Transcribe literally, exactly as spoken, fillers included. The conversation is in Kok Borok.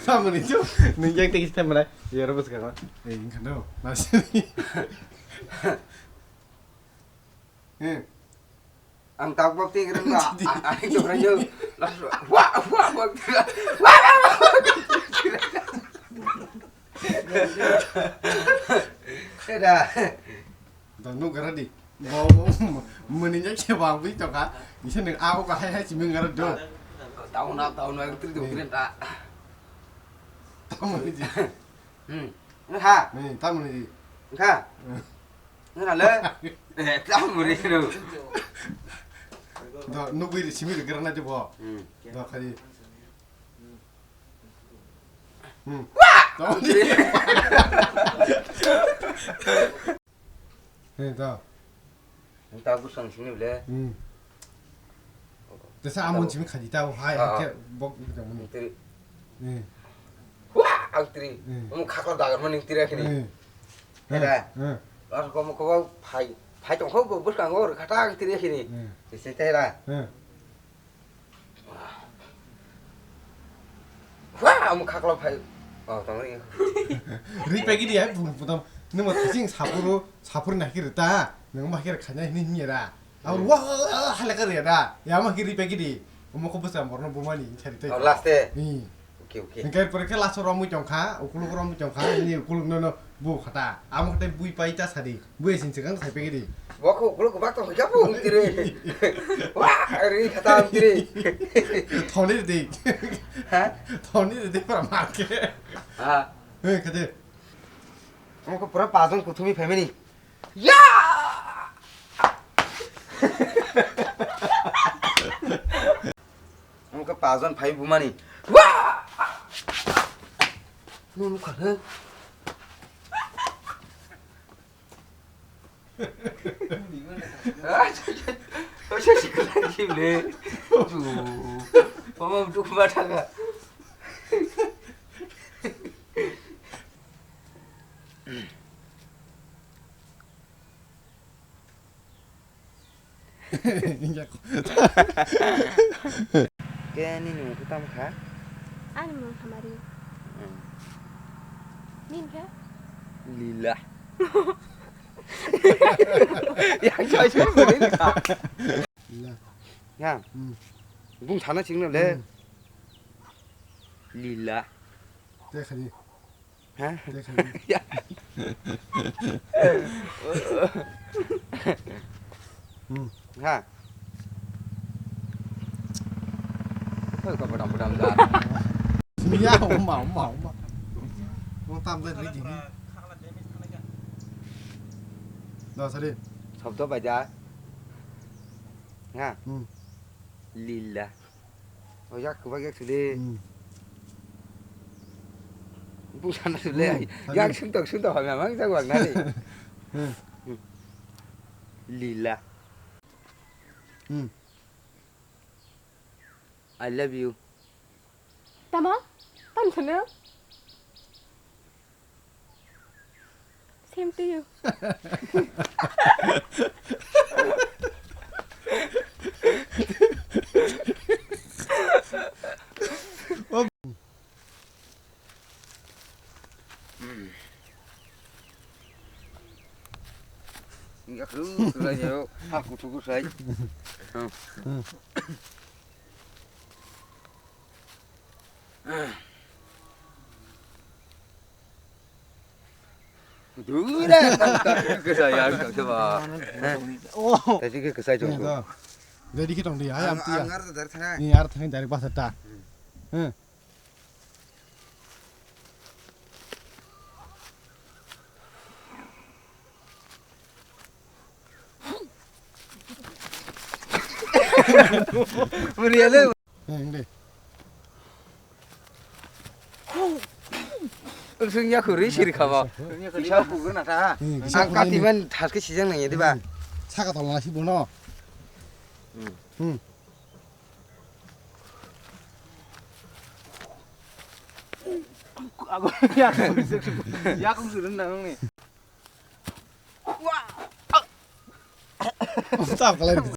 Samani chu, nung yang teki stem mana? Ya, rebus kan? Eh, ingkano. Nasi. Eh. Ang tawk bak twi rwng ba, ang, ang tong rwng yo. Wa, wa, wa. Wa, wa, wa. Eda. Da nuk gara di. Bo, mani nya ke ba bui to ka. Isa nung a ko hai hai chiming gara do. Tahu na, tahu na, tri do kren ta. Tahu ni di. Hmm. Ha. Ni tahu ni di. Ha. Nana le. Eh, tamo re ro. Do nugui ri simi ri grana de bo. Hmm. Do khali. Hmm. Wa! Do ni. He do. Nta gusang sini bile. Hmm. Tesa amon simi khadi tau hai. Ah, ah. Ke bok ni tamo ni. Tiri. Hmm. Wa! Ang tiri. Hmm. Omo khakla dagar maning tiri akhiri. Hmm. Hera. Hmm. Lar ko mo ko phai. Phai tong kho bo bus kang or khata ang tiri akhiri. Hmm. Tese tera. Hmm. Wa! Omo khakla phai. Oh, tong ri. Ri pegi di hai bung putam. Nimo thasing sapuru, sapur na kiri ta. Nang ma kiri khanya ni ni ra. Aur wa hala kar ya da. Ya ma kiri pegi di. Omo ko bus amor no bumani chari tai. Oh, last e. Hmm. Okay, okay. Hingke pore khe laso romwi tongkha, ukuluk romwi tongkha, ini ukuluk no, no bu khata. Amo khata bui pai ta sadi. Bui sin chikang sai pegidi. Bo kho ukuluk bak tong kha bu tiri. Wa, ri khata tiri. Thoni di. Ha? Thoni di pra marke. Ha. He khade. Amo kho pura pajon kuthumi family. Ya! Omo khe pajon phai bumani. Wa! Nunu khana. Mama duk ma thanga. Khe nini mung khe tamo kha? Ani mung Hamari. Hmm. Nini khe? Lila. Yang choi choi bwrwi kha. Lila. Ya. Hmm. Bung sana singno le. Hmm. Lila. Te khani. Ha? Te khani. Ya. Hmm. Ha. Kau kau padam padam dah. Ya, oma, oma, oma. Mau tambah lagi ni. Dah, sorry. Sabdo baja. Ha. Hmm. Lila. O yak kwbak yak sudi. Hmm. Bung sana sule. Hmm, yak sung tong sung tong hamya mang jak wak nani. Hmm. Hmm. Lila. Hmm. I love you. Tamo? Tam sana? Same to you. Enggak lu, lu aja yuk. Aku tunggu saya. Hmm. Hmm. Dura, kesa ya, kesa ba. Oh. Tadi ke kesa jong. Jadi kita dia ayam tia. Angar dari sana. Ni ar thani dari pasar ta. Hmm. Muriale. Heng de. Sung ya khuri siri khaba. Kisa kugur na ta. Hmm, kisa ang kati man thas ke sijang nang ya diba. Hmm. Saka tol na si bono. Hmm. Hmm. Aku ya aku sih ya aku sih nang ni. Wah. Stop kalian.